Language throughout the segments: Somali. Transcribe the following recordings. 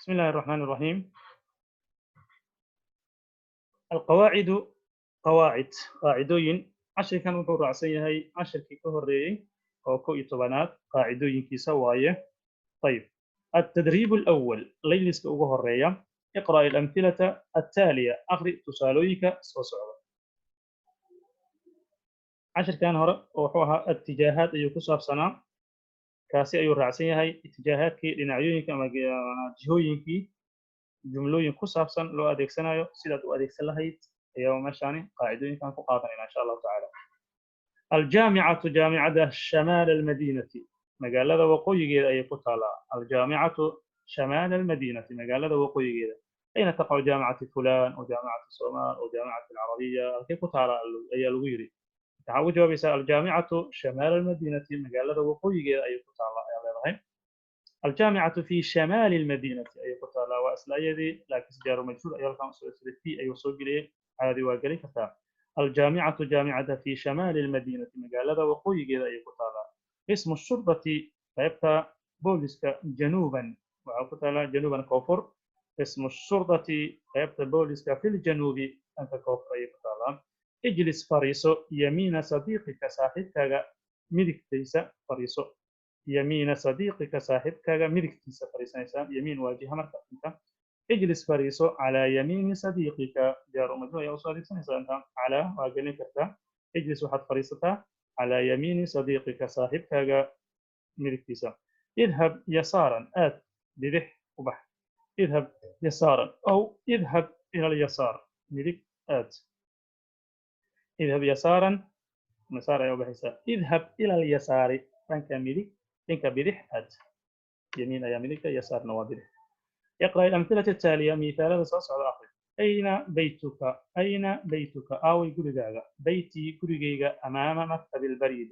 بسم الله الرحمن الرحيم. القواعد، قواعد، qaacidooyin. Cashirkan wuxuu raacsan yahay cashirkii ka horreeyey oo 11aad, qaacidooyinkiisa waaye. طيب، التدريب الأول، layliska ugu horeeya. اقرأ الأمثلة التالية، akhri tusaalooyinka soo socda. Cashirkan hore wuxuu ahaa atijaahaad ayuu ku saabsanaa, kaasi ayuu raacsan yahay, itijaahaadkii, dhinacyooyinka ama jihooyinkii jumlooyin ku saabsan loo adeegsanayo, sidaad u adeegsan lahayd ayaa meeshaani qaacidooyinkan ku qaadanayna, insha Allahu tacaala. الجامعة، jaamicadda، شمال المدينة، magaalada waqooyigeeda ayay ku taalaa. الجامعة شمال المدينة، magaalada waqooyigeeda. أين تقع جامعة فلان أو جامعة الصومال أو جامعة العربية؟ Halkay ku taalaa ayaa lagu yidhi. Waxaa ugu jawaabaysaa الجامعة شمال المدينة، magaalada waqooyigeeda ayay ku taalaa ayaa leedahay. الجامعة في شمال المدينة ayay ku taalaa, waa isla iyadii, laakiin jaaru majruur ayaa halkan usoo siday, في ayuu soo geliyey, caadi waa geli kartaa. الجامعة، jaamicadda، في شمال المدينة، magaalada waqooyigeeda ayay ku taalaa. قسم الشرطة، qaybta booliska، جنوبا، waxaa ku taalaa جنوبا، koonfur. قسم الشرطة، qaybta booliska، في الجنوب، dhanka koonfur ayay ku taalaa. اجلس، fariiso، يمين صديقك، saaxiibkaaga midigtiisa fariiso. يمين صديقك، saaxiibkaaga midigtiisa fariisanaysaa. يمين waa jiha. Marka inta اجلس، fariiso، على يمين صديقك، jaaru majruur ayaa usoo adeegsanaysaa inta, على waa gelin kartaa. اجلس، waxaad fariisataa، على يمين صديقك، saaxiibkaaga midigtiisa. اذهب يسارا، aad bidix u bax. اذهب يسارا أو اذهب إلى اليسار، midig aad. اذهب يسارا، مسار ayaa u baxaysaa. اذهب إلى اليسار، dhanka midig, dhanka bidix aad. يمين ayaa midigta, يسار na waa bidix. اقرأ الأمثلة التالية، miithaalada soo socda akhri. أين بيتك؟ أين بيتك؟ Aaway gurigaaga? بيتي، gurigayga، أمام مكتب البريد،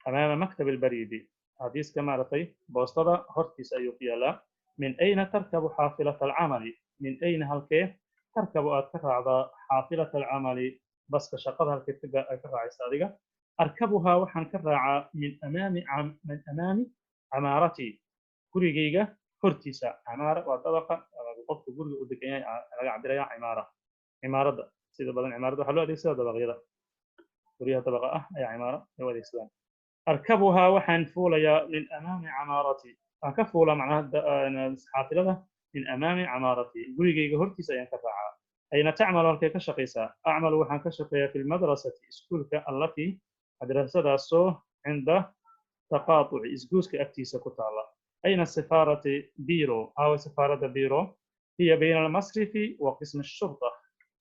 أمام مكتب البريد، xafiiska maaragtay boostada hortiisa ayuu ku yaalaa. من أين تركب حافلة العمل؟ من أين، halkee، تركب، aad ka raacdaa، حافلة العمل، baska shaqada, halkeed ka raacaysa adiga? أركبها، waxaan ka raacaa، من أمام عمارتي، gurigayga hortiisa. عمارة waa dabaqa qofka guriga uu degan yahay laga cabiraya. عمارة, cimaaradda sida badan cimaaradda waxaa loo adeegsadaa dabaqyada, guryaha dabaqa ah ayaa عمارة ay u adeegsadaan. أركبها، waxaan fuulayaa، من أمام عمارتي، waan ka fuulaa macnaha xaafilada، من أمام عمارتي، gurigayga hortiisa ayaan ka raacaa. أين تعمل؟ Halkay ka shaqaysaa? أعمل، waxaan ka shaqeeyaa، في المدرسة، iskuulka، التي، madrasadaasoo، عند تقاطع، isgoyska agtiisa ku taala. أين سفارة بيرو؟ Aaway safaaradda Biro? هي بين المصرف وقسم الشرطة،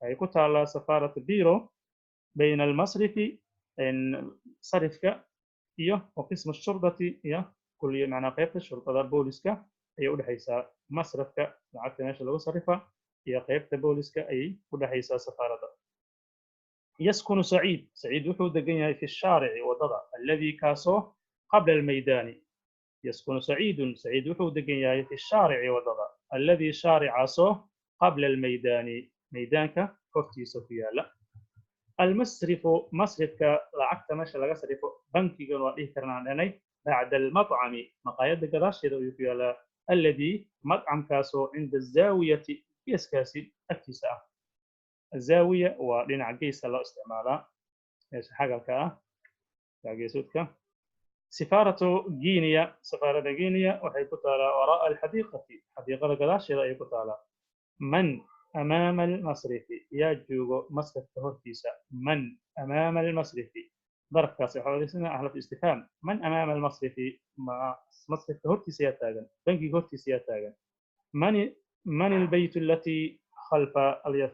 waxay ku taallaa سفارة بيرو بين المصرف، sarifka iyo، وقسم الشرطة، iyo kulliya macnaa qaybta shurtada, booliska ayay u dhexaysaa. Masrafka, lacagta meesha lagu sarifa, iyo qaybta booliska ayay u dhexaysaa safaaradda. يسكن سعيد، سعيد wuxuu degan yahay، في الشارع، wadada، الذي، kaasoo، قبل الميدان. يسكن سعيد، سعيد wuxuu degan yahay، في الشارع، wadada، الذي، shaaricaasoo، قبل الميدان، meydaanka hortiisa ku yaala. المصرف، masrifka, lacagta meesha laga sarifo, bankigan waa dhihi karnaan dhanay، بعد المطعم، maqaayadda gadaasheeda ayuu ku yaalaa، الذي، madcamkaasoo، عند الزاوية، geeskaasi agtiisa ah. الزاوية waa dhinaca geeska loo isticmaalaa, meesha xagalka ah, geesoodka. سفارة غينيا، safaaradda Guinea, waxay ku taalaa وراء الحديقة، xadiiqada gadaasheeda ayay ku taalaa. من أمام المصرف؟ Yaa joogo masrifka hortiisa? من أمام المصرف؟ Darafkaasi waxaa adeegsanaya xarf istifhaam. من أمام المصرف؟ Ma masrifka hortiisa yaa taagan? Bankiga hortiisa yaa taagan? من البيت التي خلف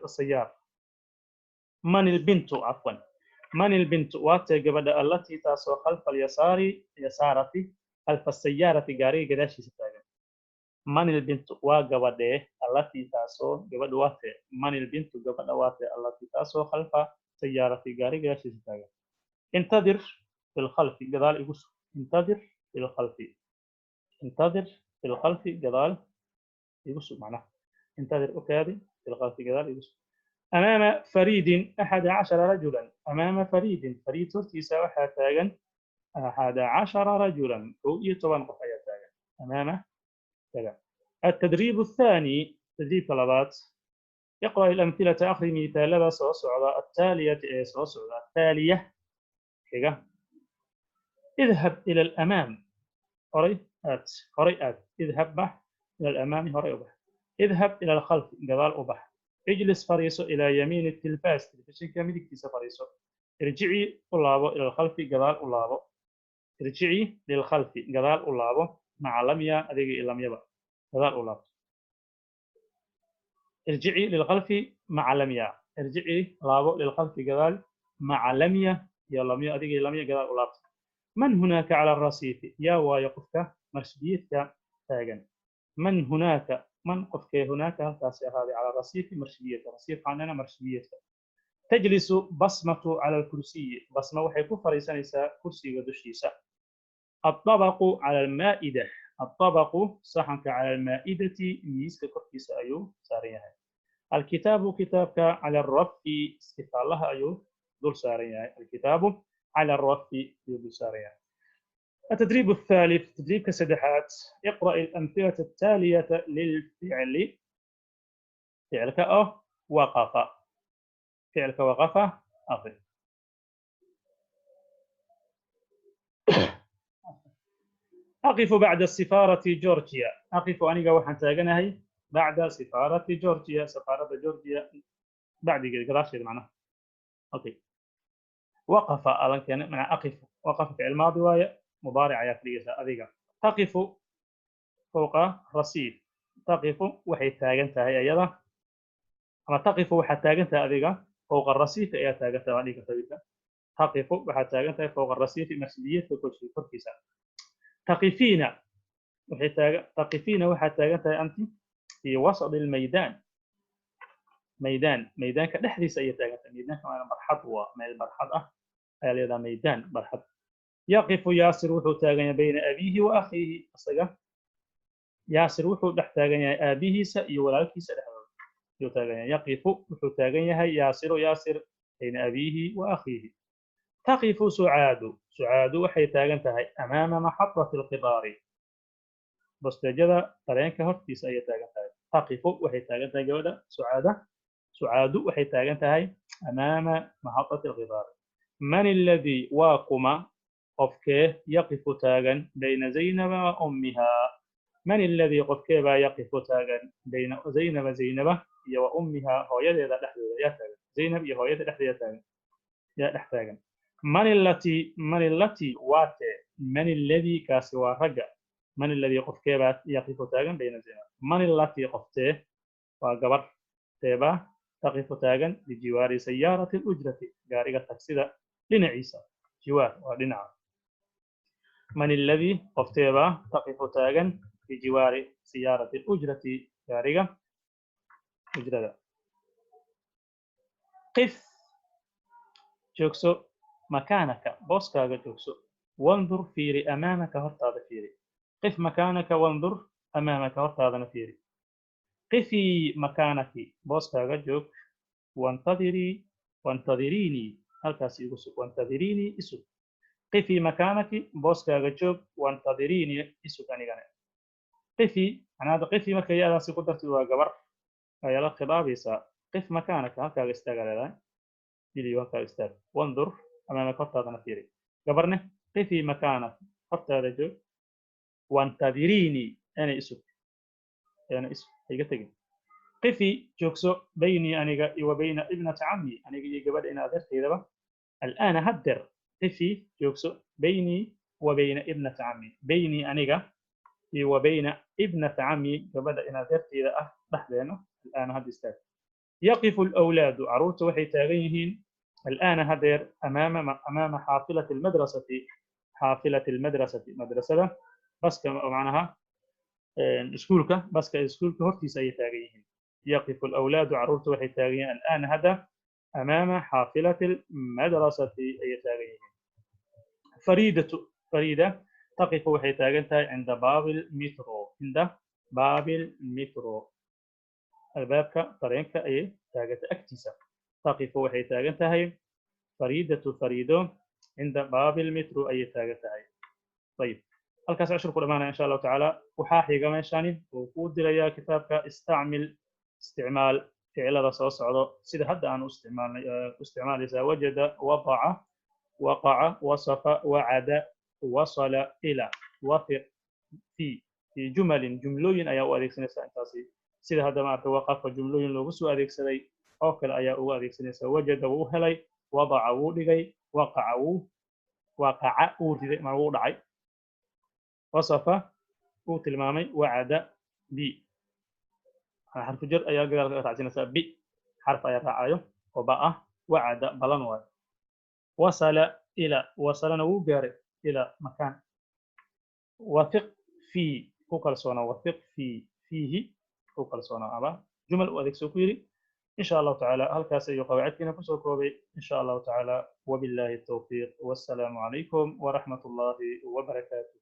السيارة؟ من البنت، عفوا، من البنت، waatee gabadha، التي، taasoo، خلف اليسار، يسارة، خلف السيارة، gaariga gadaashiisa taagan? من البنت، waa gabadhee، التي، taasoo, gabadha waatee? من البنت، gabadha waatee، التي، taasoo، خلف السيارة، gaariga gadaashiisa taagan? انتظر في الخلف، gadaal igu sug. انتظر في الخلف، انتظر في الخلف، gadaal igu sug macnaha. انتظر، u kaadi، في الخلف، gadaal igu sug. أمام فريد 11 رجلا. أمام فريد، فريد hortiisa waxaa taagan 11 رجلا، 11 qof ayaa taagan. أمام taagan. التدريب الثاني، تدريب labaad. اقرأ الأمثلة، akhri mithaalada soo socda، التالية ee soo socda، التالية xiga. اذهب إلى الأمام، horay aad، horay aad. اذهب bax، إلى الأمام horay u bax. اذهب إلى الخلف، gadaal u bax. اجلس fariiso، إلى يمين التلفاز، telefishinka midigtiisa fariiso. ارجعي u laabo، إلى الخلف gadaal u laabo. ارجعي للخلف، gadaal u laabo. مع Lamya، adiga iyo Lamyaba gadaal u laabto. ارجعي للخلف مع Lamya. ارجعي laabo، للخلف gadaal، مع Lamya iyo Lamyo، adiga iyo Lamya gadaal u laabto. من هناك على الرصيف؟ Yaa waayo qofka marshibiyeedka taagan? من هناك، من qofkee، هناك halkaasi ahaaday، على الرصيف marshibiyeedka. رصيف waxaan marshibiyeedka. تجلس بصمة على الكرسي، Basma waxay ku fariisanaysaa kursiga dushiisa. الطبق على المائدة، الطبق saxanka، على المائدة miiska korkiisa ayuu saaran yahay. الكتاب kitaabka، على الرف iskifaalaha ayuu dul saaran yahay. الكتاب على الرف ayuu dul saaran yahay. التدريب الثالث، تدريب كسدحات. اقرأ الأمثلة التالية للفعل، فعلك أه وقف، فعلك وقف أقف. أقف بعد السفارة جورجيا. أقف aniga waxaan taaganahay، بعد سفارة جورجيا، سفارة جورجيا bacdigeed، gadaasheeda macnaha. Okay, وقف alan keena macnaa أقف. وقف ficil maadi waaye، mudaaric ayaa ka dhigaysaa adiga. تقف فوق رصيف، تقف waxay taagan tahay ayada, ama تقف waxaad taagan tahay adiga، فوق الرصيف ayaa taagan tahay waa dhigi kartaa wiilka. تقف waxaad taagan tahay، فوق الرصيف marshibiyeedka korkiisa. تقفين waxay taagan، تقفين waxaad taagan tahay، أنت في وسط الميدان. ميدان، meydaanka dhexdiisa ayay taagan tahay. Meydaanka waa barxad, waa meel barxad ah ayaa la yidhaha meydaan, barxad. يقف ياسر wuxuu taagan yahay، بين أبيه وأخيه، isaga Yaasir wuxuu dhex taagan yahay aabihiisa iyo walaalkiisa dhexdooda ayuu taagan yahay. يقف wuxuu taagan yahay، ياسر Yaasir، بين أبيه وأخيه. تقف سعاد، Sucaadu waxay taagan tahay، أمام محطة القطار، bosteejada tareenka hortiisa ayay taagan tahay. تقف waxay taagan tahay gabadha Sucaada، Sucaadu waxay taagan tahay، أمام محطة القطار. من الذي waa kuma qofkee، يقف taagan، بين زينب وأمها؟ من الذي qofkee baa، يقف taagan، بين زينب Zaynaba iyo وأمها hooyadeeda dhexdooda? Yaa taagan Zaynab iyo hooyada dhexdeeda taagan? Yaa dhex taagan? من التي، من التي waate، من الذي kaasi waa ragga. من الذي qofkee baa، يقف taagan، بين زينب؟ من التي qoftee waa gabar teebaa، تقف taagan، بجوار سيارة الأجرة gaariga tagsida dhinaciisa? جوار waa dhinaca. من الذي qoftee baa، تقف taagan، بجوار سيارة الأجرة gaariga ujrada? قف joogso، مكانك booskaaga joogso، وانظر fiiri، أمامك hortaada fiiri. قف مكانك وانظر أمامك، hortaadana fiiri. قفي مكانك، booskaaga joog، وانتظري، وانتظريني halkaas igu sug. وانتظريني isug. قفي مكانك booskaaga joog، وانتظريني isug anigana. قفي macnaha قفي marka ya-daasi ku dartid waa gabar ayaa la khidaabaysaa. قف مكانك halkaaga istaagaa leedahay, iliyo halkaaga istaag، وانظر أمامك hortaadana fiiri. Gabarne قفي مكانك hortaada joog، وانتظريني ana isug, ana isug, iga tegin. قفي joogso، بيني aniga iyo وبين ابنة عمي aniga iyo gabadha ina adeerteydaba، الآن haddeer. قفي joogso، بيني وبين ابنة عمي، بيني aniga iyo وبين ابنة عمي gabadha ina adeerteyda ah dhexdeena، الآن hadda istaag. يقف الأولاد caruurta waxay taagan yihiin، الآن haddeer، أمام حافلة المدرسة، حافلة المدرسة madrasada baska, macnaha iskuulka, baska iskuulka hortiisa ayay taagan yihiin. يقف الأولاد caruurta waxay taagan yihiin، الآن hadda، أمام حافلة المدرسة ayay taagan yihiin. فريدة، فريدة تقف waxay taagan tahay، عند باب المترو، عند باب المترو albaabka tareenka ayay taagan tahay agtiisa. تقف waxay taagan tahay، فريدة Fariido، عند باب المترو ayay taagan tahay. طيب. Halkaas cashir ku dhamaanaya, insha Allahu tacaala. Waxaa xiga meeshani uu kuu dirayaa kitaabka istacmil, isticmaal ficilada soo socdo sida hadda aan u isticmaalnay. U isticmaalaysaa wajada, wadaca, waqaca, wasafa, wacada, wasala, ila, wafiq, fi jumalin, jumlooyin ayaa u adeegsanaysaa intaasi. Sida hadda maaragta waqafa jumlooyin loogu soo adeegsaday oo kale ayaa ugu adeegsanaysaa. Wajada wuu helay, wadaca wuu dhigay, waqaca wuu, waqaca wuu riday ma wuu dhacay, wasafa wuu tilmaamay, wacada bi xarfu jar ayaa gadaal ka raacsinaysaa, bi xarf ayaa raacayo oo ba ah, wacada balan waayo, wasala ila, wasalana wuu gaaray, ila makaan, wathiq fi ku kalsoonaa, wathiq fi, fiihi ku kalsoonaa ama jumal u adeegso ku yidhi. In sha Allahu tacaala halkaas ayuu qawaacidkiina kusoo koobay, in sha Allahu tacaala. Wabillahi tawfiiq, wassalaamu calaykum waraxmat ullahi wabarakaatuh.